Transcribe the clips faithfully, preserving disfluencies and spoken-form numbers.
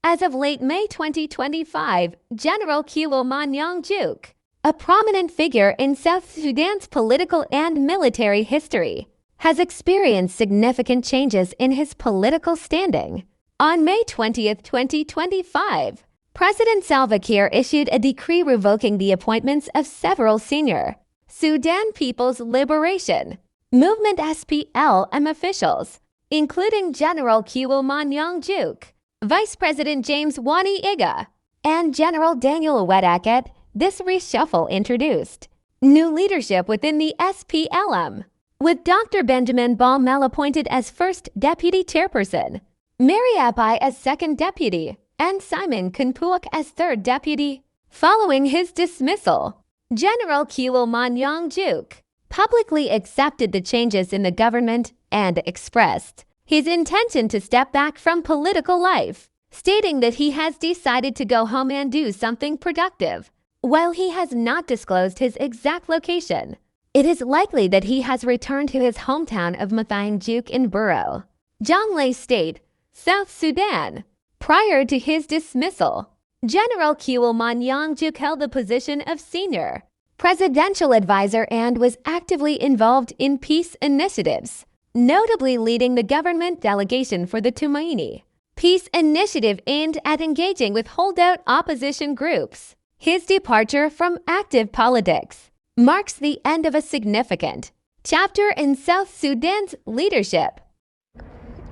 As of late May twenty twenty-five, General Kiwil Manyang Juuk, a prominent figure in South Sudan's political and military history, has experienced significant changes in his political standing. On May twentieth, twenty twenty-five, President Salva Kiir issued a decree revoking the appointments of several senior Sudan People's Liberation Movement, S P L M, officials, including General Kiwil Manyang Juuk, Vice President James Wani Igga, and General Daniel Wedak. This reshuffle introduced new leadership within the S P L M, with Doctor Benjamin Bol Mel appointed as first deputy chairperson, Mary Apai as second deputy, and Simon Kunpuak as third deputy. Following his dismissal, General Kiwil Manyang Juuk publicly accepted the changes in the government and expressed his intention to step back from political life, stating that he has decided to go home and do something productive. While he has not disclosed his exact location, it is likely that he has returned to his hometown of Mathang Juuk in Buro, Jonglei State, South Sudan. Prior to his dismissal, General Kiwil Manyang Juuk held the position of senior presidential advisor and was actively involved in peace initiatives, notably leading the government delegation for the Tumaini peace initiative aimed at engaging with holdout opposition groups. His departure from active politics marks the end of a significant chapter in South Sudan's leadership.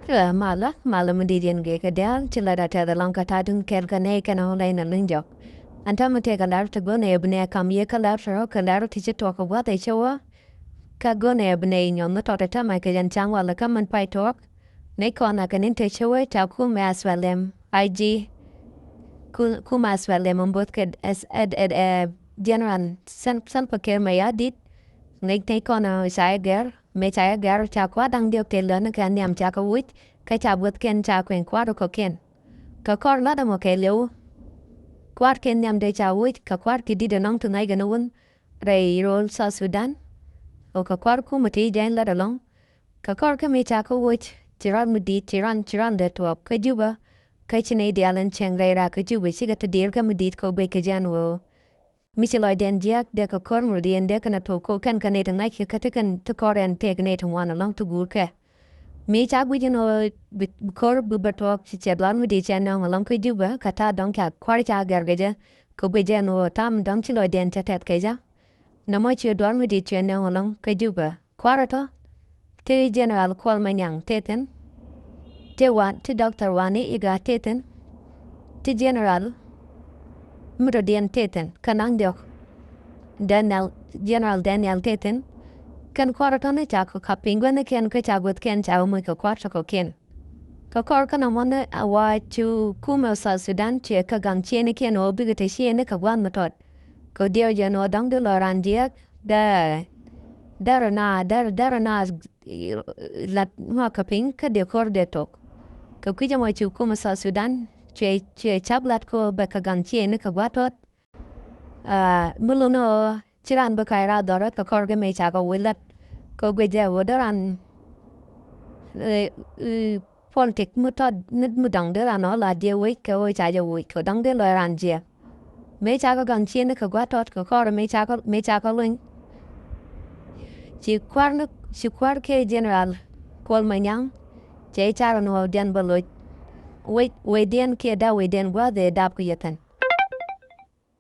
Kɛ malä, malä mi di̱t yɛn gee kɛ diaal, ci lɛ da tɛth ɛlɔ̱ŋ kä ta̱a̱ duŋ kɛl kä nɛy kɛn ɣöö lɛy nɛ luny jɔk. Ɛn täämɛ tëëkɛ lar ti go̱o̱nɛ ɛ bi nɛy kam yɛ kä lar ti rɔ̱ kɛ lar ti ci tuɔɔk kɛ gua̱th ɛ cɛ wä. Kä go̱o̱nɛ ɛ bi nɛy nyɔn mi tɔt ɛ täämɛ kɛ jɛn ca̱ŋ walɛ kä min pay tuɔɔk. Nɛy kɔn ɛ kɛ ni̱n te cɛ wä ca kumɛ SPLM IG. Ku-, kumɛ SPLM in bo̱th kɛ ɛ, ɛ, ɛ, ɛ, General Sal-, Salva Kiir Mayardit. Nɛy, nɛy kɔn ɛ ca yɛ gɛr. Mëë ca yɛ gɛr ca kua̱r da̱ŋ diɔ̱k tëë lön kɛ nhiam ca kɛ wuc, kä ca buɔthkiɛn ca kuɛny kua̱r kɔ̱kiɛn. Kɛ kɔr la̱t ɛmɔ kɛɛliw, kua̱rkiɛn nhiamdɛ ca wuc kɛ kua̱r ti di̱t ɛnɔŋ ti ŋa̱ckɛ ni wun rɛy rööl South Sudan. Ɔ kɛ kua̱r kumɛ ti jɛny la̱t ɛlɔ̱ŋ. Kɛ kɔr kä mëë ca kɛ wuc, ci rɔ̱ mi di̱i̱t, ci rɔ̱, ci rɔ̱ dee tuɔɔk kä Juba. Kä ci nɛy diaal ɛn cieŋ rɛy raak kä Juba, cikɛ ti di̱i̱r kä mi di̱i̱t kɛ guic kɛ jɛn ɣöö mi ci lɔcdɛn jiääk dee kɛ ko̱r ŋuɔ̱tdiɛn dee kɛn a tok kɛ kɛn kɛ nɛy ti ŋa̱c kɛ kä ti kɛn ti kɔr ɛn tëëk nɛy ti ŋuan ɛlɔ̱ŋ ti guur kɛ. Mi ca guic ɛn ɣöö bi, bi ko̱r bi bɛ tuɔɔk ci cɛ dual mi di cɛ nɔŋ ɛlɔ̱ŋ kä Juba kɛ ta̱a̱ dɔ̱ŋ ca kua̱r ca gɛr kɛ jɛ kɛ guic ɛn ɣöö ta̱a̱ mi dɔ̱ŋ ci lɔcdɛn cɛ tɛth kɛ jɛ. Nɔmɔ ci dual mi di cɛ nɔŋ ɛlɔ̱ŋ kä Juba. Kua̱r ɛ tɔ̱, ti General Kuol Manyang tëë thi̱n, ti Wa-, ti Doctor Wani Igga tëë thi̱n, ti General mi tɔ̱diɛn tëë thi̱n, kä naŋ diɔ̱k Daniel, General Daniel tëë thi̱n. Kɛn kua̱r ɛ tɔ̱ ni ca kɛ kap piny gua̱thnikiɛn kä ca guäthkiɛn ca wä moc kɛ kua̱r tɔ̱ kɔ̱kiɛn. Kɛ kɔr kä nɔmɔ ni a wa cu kumɛ South Sudan cuɛ kä gaŋ ciëënikiɛn ɣöö bikɛ te ciëëni kɛ gua̱a̱th mi tɔt. Kɛ diɛw jɛ ni ɣöö dɔ̱ŋ di lɔc raan jiääk dee, dee rɔ na, dee, dee rɔ na lat ŋɔak kɛ piny kä dee ko̱r dee tok. Kɛ kui̱c ɛmɔ cu kumɛ South Sudan cuɛ, cuɛ cap lat kɛ ɣöö bɛ kɛ gaŋ ciëëni kɛ gua̱a̱th tɔt. Aa, mi lun ɣöö ci raan bi ka̱c raar dhɔrä kɛ kɔr kä mëë ca kɛ wi̱i̱ lät. Kɛ guic jɛ ɣöö dee raan, ee, ee, politik mi tɔt mi, mi dɔ̱ŋ dee raan ɣä la diɛ wec kɛ ɣöö ca jɛ wec kɛ dɔ̱ŋ dee lɔc raan jiɛ. Mëë ca kɛ gaŋ ciëëni kɛ gua̱a̱th tɔt kɛ kɔr mëë ca kɛ, mëë ca kɛ luny. Ci kua̱r ni, ci kua̱r kɛ General Kuol Manyang cɛ car ni ɣöö diɛn bä loc. Wec, wecdiɛn kiɛ da̱a̱ wecdiɛn gua̱a̱th ëë dap kɛ yɛ thi̱n.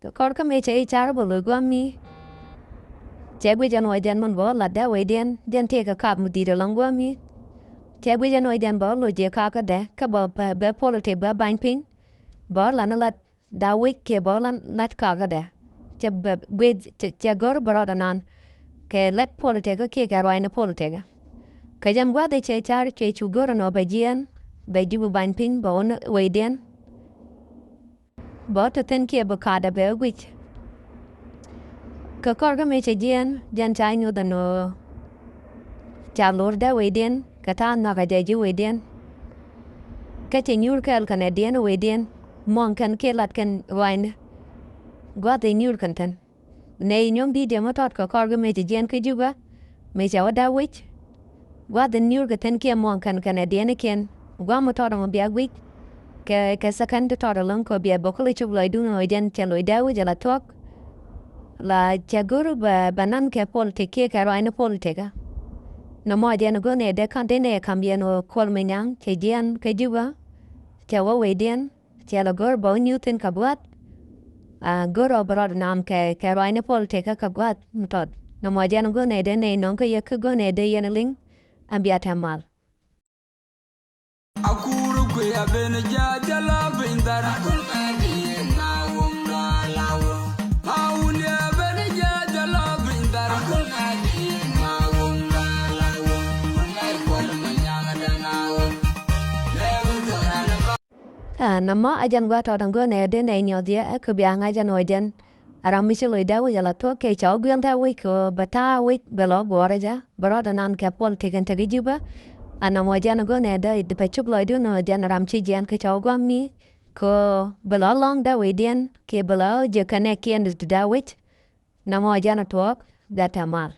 Kɛ kɔr kä mëë cɛ i̱ car bä lo̱c gua̱a̱mi. Cɛ guic ɛn ɣöö jɛn min bä lat dee wecdiɛn, jɛn tëëkɛ kap mi di̱i̱t ɛlɔ̱ŋ gua̱a̱mi. Cɛ guic ɛn ɣöö jɛn bä lo̱c jɛ kakädɛ, kä bä, bä, bä politik bä bany piny. Bä lat ni lat da̱a̱ wec kiɛ bä lat, lat kakädɛ. Cɛ bä guic, cɛ, cɛ gör bä rɔɔdɛ nan. Kɛ lat politik kiɛ kɛ ruacni politik. Kɛ jɛn gua̱a̱th cɛ car, cɛ cu gör ɛn ɣöö bɛ jiɛɛn, bɛ ji̱ bi bany piny, bɛ wä ni wecdiɛn. Bä te thi̱n kiɛ bi ka̱a̱dɛ bɛ guic. Kɛ kɔr kä mëë cɛ jiɛɛn, jɛn ca nyuth ɛn ɣöö ca lor dee wecdiɛn kɛ ta̱a̱ nhɔakä jɛ ji̱ wecdiɛn. Kä cɛ nyuur kɛɛl kɛnɛ diɛn wecdiɛn, muɔ̱ŋ kɛn kiɛ lat kɛn ruacni. Gua̱th ɛ nyuur kɛn thi̱n. Nɛy nyɔ̱ŋ di̱t jɛ mi tɔt kɛ kɔr kä mëë cɛ jiɛɛn kä Juba, mëë cɛ wä dee wec. Gua̱th ɛ nyuur kɛ thi̱n kiɛ muɔ̱ŋ kɛn kɛnɛ diɛnikiɛn. Gua̱a̱th mi tɔt ɛmɔ bia guic. kɛ, kɛ second ti tɔt ɛlɔ̱ŋ kɛ bia bä kulɛ cop lɔcdun ɣöö jɛn cɛ loc dee wi̱c ala thuɔ̱k. La cɛ go̱r bɛ, bɛ nan kɛ politik kiɛ kɛ ruacni politik kä. Nɔmɔ jɛn go̱r nɛ dee ka̱n dee nɛ kam yɛn ɣöö Kuɔl Manyaŋ cɛ jiɛn kä Juba. Cɛ wä wecdiɛn cɛ lɛ go̱r bä wä nyuth thi̱n kɛ gua̱th. A go̱r ɣöö bɛ rɔɔd nam kɛ, kɛ ruacni politik kä kɛ gua̱th mi tɔt. Nɔmɔ jɛn go̱r nɛ dee nɛ nɔŋ kä yɛ kä go̱r nɛ dee yɛn liŋ. Ɛn bia tɛm mal. Akur kui̱ a ben jaa jɛ lɔ piny thar. Akur mɛ di na wum na la wum. Ma wun yɛ ben jaa jɛ lɔ piny thar. Akur mɛ di na wum na la wum. Wun mɛ kuɔl mɛ nyaŋ dɛ na wum. Lɛ wun thor an ba. Ɛ nɔmɔ ɛ jɛn gua̱a̱th tɔt ɛn go̱o̱nɛ dee nɛ nyɔth yɛ ɛ kɛ bia ŋa̱c ɛn ɣöö jɛn. A ram mi ci loc dee wi̱c ala thuɔ̱k kɛ cɔw guiɛl dee wi̱c kɛ bɛ ta̱a̱ wi̱c bɛ lɔ guɔ̱ɔ̱rä jɛ bɛ rɔɔdɛ nan kɛ puɔl ti̱kɛn tekɛ Jubä. A nɔmɔ jɛn go̱o̱nɛ dee pɛ cuk lɔcdun ɣöö jɛn ram ci jiɛn kɛ cɔw gua̱a̱mni kɛ bɛ lɔ lɔ̱ŋ dee wi̱cdiɛn kɛ bɛ lɔ jiäk kɛ nɛɛkiɛn dee wi̱c. Nɔmɔ jɛn tuɔɔk dee tɛmal.